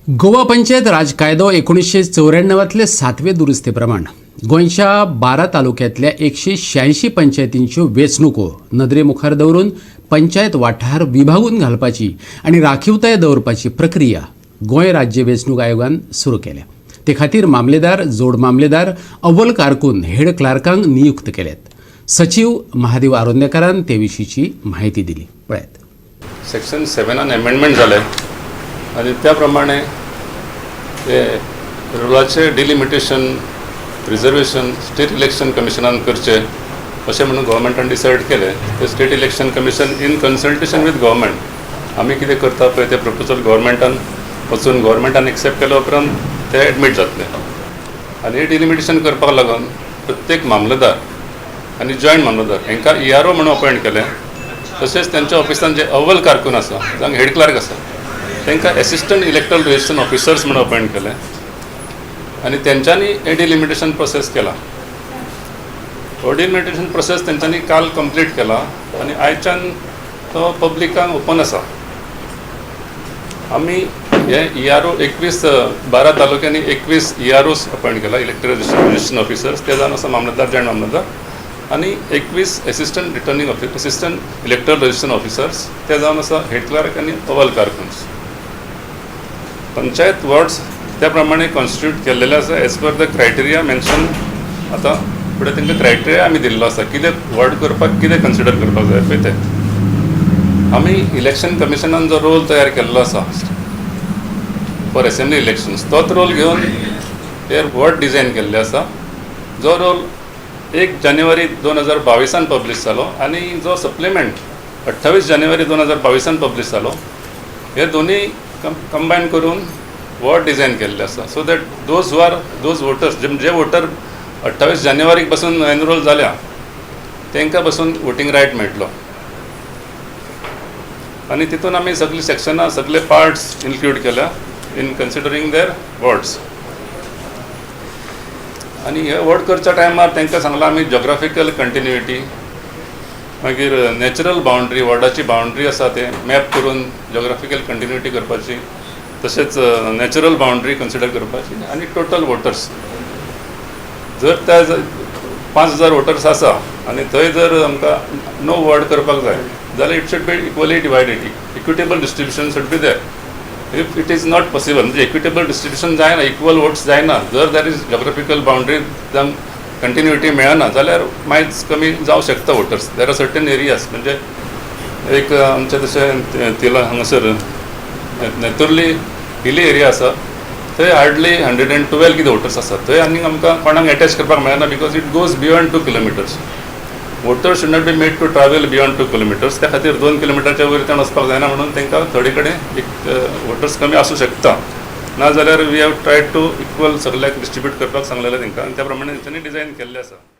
गोवा पंचायत राज कायदो 1994तले सातवे दुरुस्ते प्रमाण गोंयच्या 12 तालुक्यांतल्या 186 पंचायतींच्यो वेंचणुको नदरे मुखार दवरून पंचायत वाठार विभागून घालपाची आनी राखीवताय दवरपाची प्रक्रिया गोंय राज्य वेंचणूक आयोगान सुरू केल्या. ते खातीर मामलेदार, जोड मामलेदार, अव्वल कारकून, हेड क्लार्कांक नियुक्त केल्यात. सचीव महादेव आरोंदेकारान ते विशींची म्हायती दिली, पळयात. सेक्शन 7आन एमेंडमेंट जालें आनी त्या प्रमाणे ते रोलाचे डिलिमिटेशन, रिजर्वेशन स्टेट इलेक्शन कमिशनान करचें अशें म्हणून गव्हर्मेंटान डिसायड केलें. ते State Election Commission in consultation with government आमी कितें करता पळय, तें प्रपोजल गव्हर्मेंटान वचून गव्हर्मेंटान एक्सेप्ट केल्या उपरांत ते एडमीट जातले. आनी हे डिलिमिटेशन करपाक लागून प्रत्येक मामलेदार आनी जॉयंट मामलेदार हांकां इआरओ म्हणून अपॉयंट केलें. तशेंच तेंच्या ऑफिसान जे अव्वल कारकून आसा, जावं हेड क्लार्क आसा, तांकां एसिस्टंट इलेक्ट्रल रजिस्ट्रेशन ऑफिसर्स म्हणून अपॉयंट केलें आनी तेंच्यांनी हे डिलिमिटेशन प्रोसेस केला. हो डिलिमिटेशन प्रोसेस तेंच्यांनी काल कंप्लीट केला आनी आयच्यान तो पब्लिकांक ओपन आसा. आमी हे इआरओ 21, 12 तालुक्यांनी 21 इआरओस अपॉयंट केला, इलेक्ट्रल रजिस्ट्रेशन ऑफिसर्स. ते जावन आसा मामलेदार, जॉयंट मामलेदार आनी 21 assistant returning officer, assistant electoral registration officers, ते जावन आसा हेड क्लार्क आनी अव्वल कारकून्स. पंचायत वॉर्ड्स त्या प्रमाणे कॉन्स्टिट्यूट केल्लेले आसा as per the criteria mention. आतां फुडें तांकां क्रायटेरिया आमी दिल्लो आसा, कितें वॉर्ड करपाक कितें कन्सिडर करपाक जाय पळय. तें आमी इलेक्शन कमिशनान जो रोल तयार केल्लो आसा फॉर एसेंब्ली इलेक्शन्स, तोच रोल घेवन ते वॉर्ड डिजायन केल्ले आसा. जो रोल 1 जानेवारी 2022आन पब्लीश जालो आनी जो सप्लिमेंट 28 जानेवारी 2022आन पब्लीश जालो, हे दोनूय कंबायन करून वॉर्ड डिझायन केल्ले आसा, so that those who are those voters, J water 28 जानेवारीक पासून एनरोल जाल्या, तांकां पासून वोटींग रायट मेळटलो. आनी तितून आमी सगळीं सेक्शनां, सगळे पार्ट्स इन्क्लूड केल्या इन कन्सिडरींग there wards. आनी हे वॉर्ड करच्या टायमार तांकां सांगलां आमी, जोग्राफिकल कंटिन्युइटी, मागीर नॅचरल बाउंड्री, वॉर्डाची बाउंड्री आसा ते मॅप करून जोग्राफिकल कंटिन्युइटी करपाची, तशेंच नॅचरल बाउंड्री कन्सिडर करपाची आनी टोटल वोटर्स. जर त्या 5000 वोटर्स आसा आनी थंय जर आमकां णव वॉर्ड करपाक जाय जाल्यार it should be equally divided, equitable distribution should be there. If it is not possible, म्हणजे इक्विटेबल डिस्ट्रिब्युशन जायना, इक्वल वोट्स जायना, जर there is geographical boundary जावं कंटिन्युइटी मेळना जाल्यार मायज कमी जावं शकता voters. There are certain areas, म्हणजे एक आमचें तशें तिला हांगासर नेतुर्ली हिली एरिया आसा, थंय हार्डली 112 कितें वोटर्स आसात. थंय आनी आमकां कोणाक एटॅच करपाक मेळना because it goes beyond 2 kilometers. Voter should not be made to travel beyond 2 kilometers. त्या खातीर 2 किलोमिटरच्या वयर तेण वचपाक जायना म्हणून तांकां थोडे कडेन एक वोटर्स कमी आसूं शकता. ना जाल्यार we have tried to equal, सगल्याक डिस्ट्रिब्यूट करपाक सांगलेलें तांकां आनी त्या प्रमाणे तेंच्यांनी डिजायन केल्लें आसा.